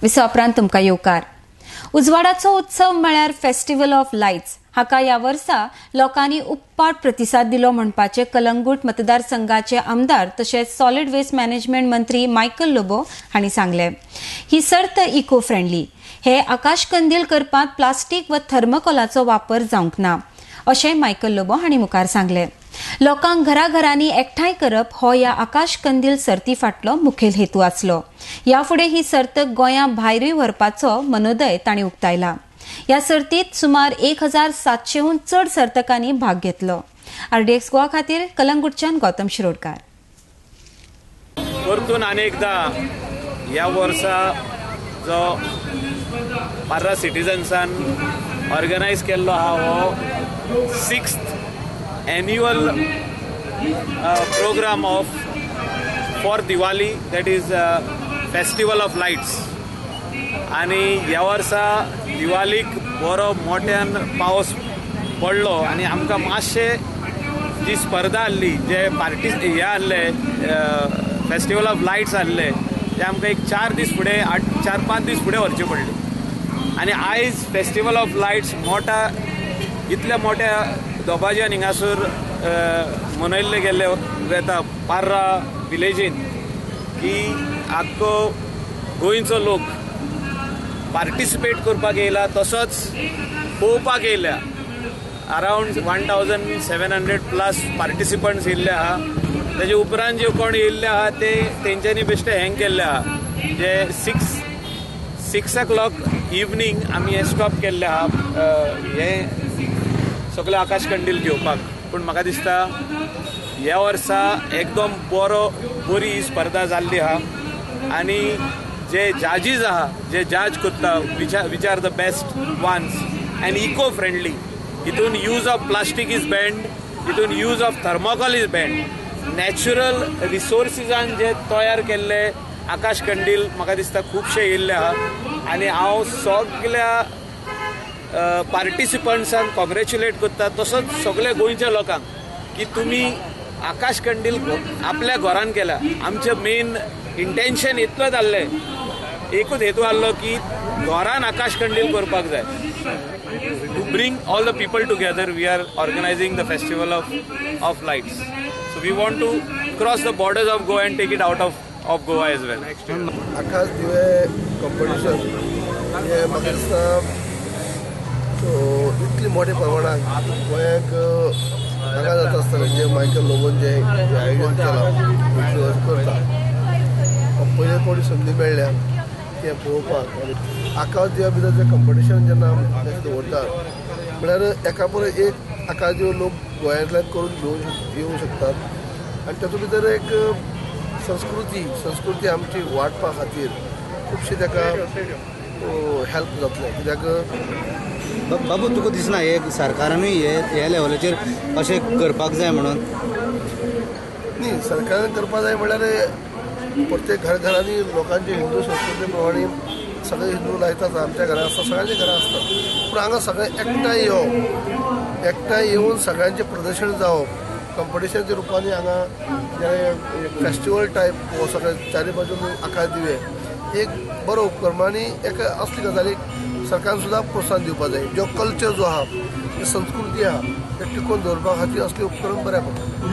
विसवा उपरांत तुमकां येवकार. उजवाडाचो उत्सव म्हळ्यार फेस्टिवल ऑफ लायट्स हाका ह्या वर्सा लोकांनी उप्पाट प्रतिसाद दिलो म्हणपाचें कलंगूट मतदारसंघाचे आमदार तशेंच सॉलिड वेस्ट मॅनेजमेंट मंत्री मायकल लोबो हांणी सांगलें. ही सर्त इको फ्रेंडली. हे आकाशकंदील करपांत प्लास्टीक व थर्मकोलाचो वापर जावंक ना अशें मायकल लोबो हांणी मुखार सांगलें. लोकांक घराघरांनी एकठांय करप हो ह्या आकाशकंदील सर्ती फाटलो मुखेल हेतू आसलो. ह्या फुडें ही सर्त गोंया भायरूय व्हरपाचो मनोदय तांणी उक्तायला. ह्या सर्तीत सुमार 1700हून चड सर्तकांनी भाग घेतलो. आरडीएक्स गोवा खातीर कलंगूटच्यान गौतम शिरोडकार. परतून अनेकदा ह्या वर्सा जो पार्रा सिटीजन्सान ऑर्गनायज केल्लो आहा हो 6th annual program of for Diwali, that is Festival of Lights. आनी ह्या वर्सा दिवालीक बरो मोट्यान पावस पडलो आनी आमकां मातशें जी स्पर्धा आहली, जे पार्टी हे आहले, फेस्टिवल ऑफ लायट्स आहले, ते आमकां एक 4 दीस फुडें, 4-5 दीस फुडें व्हरचे पडले. आनी आयज फेस्टिवल ऑफ लायट्स मोठ्या, इतल्या मोठ्या दबाज्यान हिंगासर मनयल्ले गेल्ले वेता पार्रा विलेजीन की आख्खो गोंयचो लोक पार्टिसिपेट करपाक येयला, तसोच पळोवपाक येयल्या. Around 1700 plus participants येयल्ले आहा. तेजे उपरांत जे कोण येयल्ले आहा ते तेंच्यांनी बेश्टे हँग केल्ले आहा. जे 6 o'clock evening आमी हें स्टॉप केल्लें आहा हें सगळें आकाश कंदील घेवपाक. पूण म्हाका दिसता ह्या वर्सा एकदम बरी ही स्पर्धा जाल्ली आहा. आनी जे जजीस आहा, जे जज करता, which are the best ones and eco friendly. हितून use of plastic is banned, हितून use of thermocol is banned. Natural रिसोर्सिसान जे तयार केल्ले आकाश कंदील म्हाका दिसता खुबशे येयल्ले आहा. आनी हांव सगल्या पार्टिसिपंट्सांक कॉंग्रेच्युलेट करता, तसोच सगल्या गोंयच्या लोकांक की तुमी आकाश कंदील आपल्या घरान केल्या. आमचें मेन इंटेन्शन इतलोच आहलें, एकूच हेतू आहलो की घरान आकाश कंदील करपाक जाय. To bring all the people together we are organizing the Festival of Lights. So we want to cross the borders of Goa and take it out of Goa as well. आकाश दिवे कॉम्पिटिशन हे म्हाका दिसता इतली मोठ्या प्रमाणात गोंयाक नाका जाता आसतना जे मायकल लोबोन जे आयोजन केलां करता, पयले फावटी संदी मेळ्ळ्या तें पळोवपाक. आनी आकाश दिव्या भितर जें कॉम्पिटिशन जेन्ना दवरतात म्हळ्यार एका परस एक आकाश दिवो लोक गोंयांतल्यान करून घेवन येवंक शकतात. आनी तातूंत भितर एक संस्कृती आमची वाडपा खातीर खुबशी ताका हेल्प जातलें. कित्याक बाबू तुका दिसना हे सरकारानूय हे लेवलाचेर अशें करपाक जाय म्हणून? न्ही, सरकारान करपाक जाय म्हणल्यार प्रत्येक घराघरांनी लोकांचे हिंदू संस्कृती प्रमाणे सगळे हिंदू लायतात. आमच्या घरां आसता, सगळ्यांच्या घरां आसता. पूण हांगा सगळे एकठांय येवप, एकठांय येवन सगळ्यांचें प्रदर्शन जावप कॉम्पिटिशनाच्या रुपांनी हांगा फेस्टिवल टायप हो सगळे चारी बाजून आकाश दिवे एक बरो उपक्रम. आनी एका असली गजालीक सरकारान सुद्दां प्रोत्साहन दिवपाक जाय. जो कल्चर जो आहा, जी संस्कृती आहा, ते टिकोवन दवरपा खातीर असले उपक्रम बऱ्याक पडटा.